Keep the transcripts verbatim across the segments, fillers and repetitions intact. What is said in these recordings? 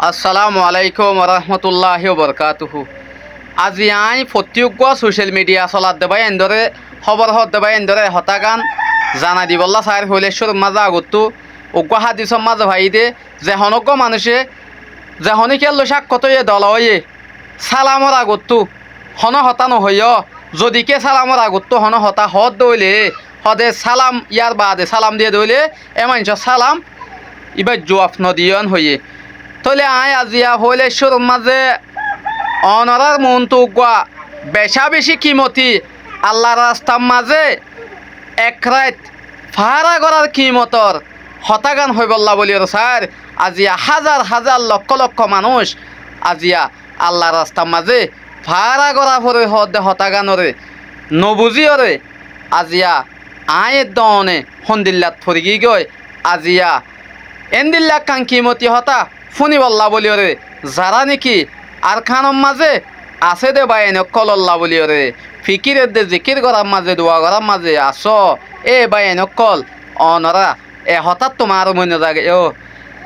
Assalámu aláikum warahmatulláhi wabarakátuhu. Azi aññí fottí uggúa socel midhiya soladde báiyaindóre, hóbor hoódde báiyaindóre e hotágan zanai dibollá saáir. Hoóile cúrur mazé agottú uggúa hádisor mazé faiyí dé, ze honóggua manúice, ze honíkiyálloi cákko tóiye dola óiye, sálamor agottú honó hotá nohoiyó. Zodi ké sálamor agottú honó hotá hoódde óile, hoóde sálam, yárbaade sálam diyé dé óile, é maincór sálam íbar juaf nodiyó en hoiyé. Tóile aññí aziya foóila cúrur mazé onorár muúntu uggúa becá-becí kimoti Allar rastar mazé ek rait faára gorár kimotor hotágan hoibólla bóliyoré saáir. Aziya házar-házar, lokkó-lokkó manúic aziya Allar rastar mazé faára gorá foré hoódde hotáganoré nobuzíyoré aziya aññí eddoóne hondillat forigígoi. Aziya éndilla ekkán kimoti hotá fúnibollá bóliyoré, zará néki Arkánor mazé asé dé báiyain ókkolólla bóliyoré, fikír edde zikír gorár mazé, dua gorár mazé asó, é báiyain ókkol, onorá e hotáttu maárum ói nozaiyó.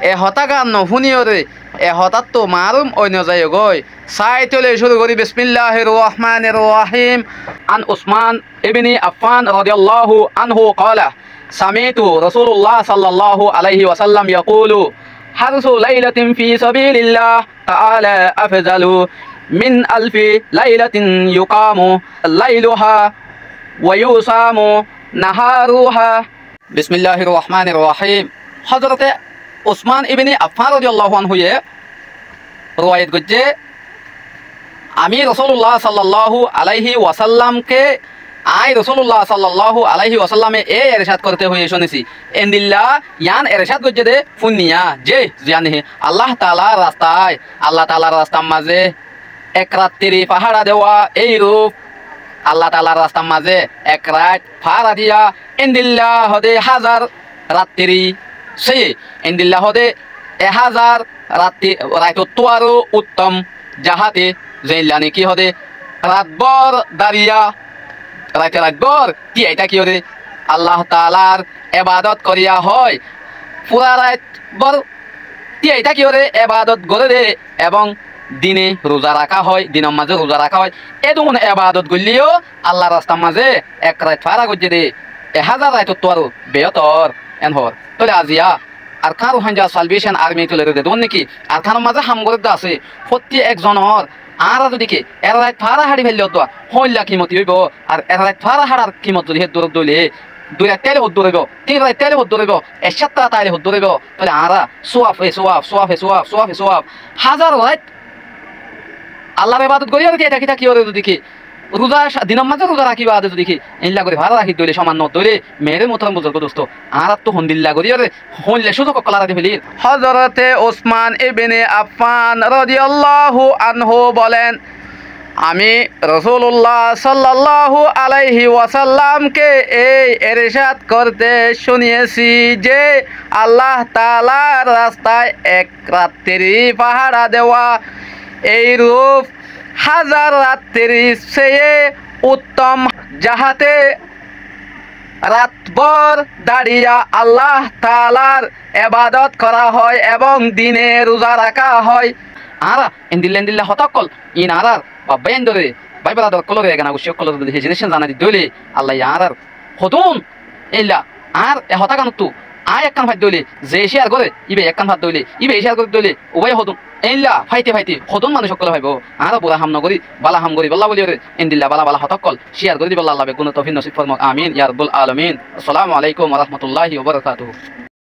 E hotágan nofúniyoré e hotáttu maárum ói nozaiyogói. Saáite óile cúru gorí, bismilláhir rohmánir rohím. An Usmán ibni Affán rodiyalláhu ánhu qála, samítu rasúlullá sallalláhu aláihi wasallam yaqúlu, hársu láilatin fi sabílillá taála afzalu min alfi láilatin yuqámu láiluha wa yusámu naháruha. Bismilláhir rohmánir rohím. Hózorote Usmán ibni Affán rodiyalláhu ánhuye ruwayet goijjé, ami Rosúlullá sallalláhu aláihi wasallamke, aññí Rosúlullá sallalláhu aláihi wasallame e ercád korté hoiyé cúnesi. Endilla yián ercád goijjé dé fúnniya, ze, ziyán néki Allah taalár rastá, Allah taalár rastar mazé ek rattiri fahára dewa, éiruf Allah taalár rastar mazé ek rait faára diya, endilla hoóde házar rattiri sóiye, endilla hoóde e házar ratti-, raitottú aró uttom, jaháte zeilla néki hoóde ratbór dariya, raite raitbór tíai tákiyoré Allah taalár ebadot koriya hoói, fura raitbór tíai tákiyoré ebadot goré dé ebóng dine ruza raká hoói, dinor mazé ruza raká hoói. Édun ebadot goillé yó Allar rastar mazé ek rait faára goijjé dé e házar raitottú aró beótor en hoór. Tóile aziya Arkán Ruháingya Salvation Army tulairé dedúon néki Arkánor mazé ham gorédde asé, fottí ekzonor añára zodi ki ek rait faára haçi faillé hoddúa, hoóilla kimoti óibo, ar ek rait faára haçar kimot zodi héddur ódde óile, dui rait táile hoddúa óibo, tin rait táile hoddúa óibo, ek sápta táile hoddúa óibo, tóile añára súaf e súaf, súaf e súaf, súaf e súaf, házar rait Allar ebadot gorí aró tíai táki tákiyoré zodi ki ruza, dinor mazé ruza rakí baade zodi ki éilla gorí faára rakí dóile, cóman no dóile, meéré muhtarom buzurgó dustó, añáráttu hondilla goríyoré, hoóilla cúzuk ókkol añára di felír. Hózorote Usmán ibne Affán rodiyalláhu ánhu bolen, ami Rosúlullá sallalláhu aláihi wasallamke éi ercád korté cúniyesi ze Allah taalár rastá ek rattiri fahára dewa, éiruf házar rattiri sóiye uttom, jaháte ratbór dariya Allah taalár ebadot kora hoói ebóng dine ruza raká hoói. Añára endilla endilla hotá ókkol, iín añárár baf báiyaindóre, bái beradar ókkolóre, egana guccí ókkolóre zodi hé ziníccán zanai didde óile, Allaye añárár hodún éilla añár e hotáganottú aññí ekkán faiddé óile, ze cíyar goré íbaye ekkán fadde óile, íbaye cíyar gorédde óile, ubáye hodún, éilla faite faite hodún manúic ókkolé faibóu. Añára bura ham nogorí, bála ham goríbollá bóliyoré, endilla bála bála hotá ókkol cíyar gorí dibollá Allah beggúnore toufík nosíb formok. Amín, ya Rabbul Alamin. Assalamu aláikum warahmatulláhi wabarakátuhu.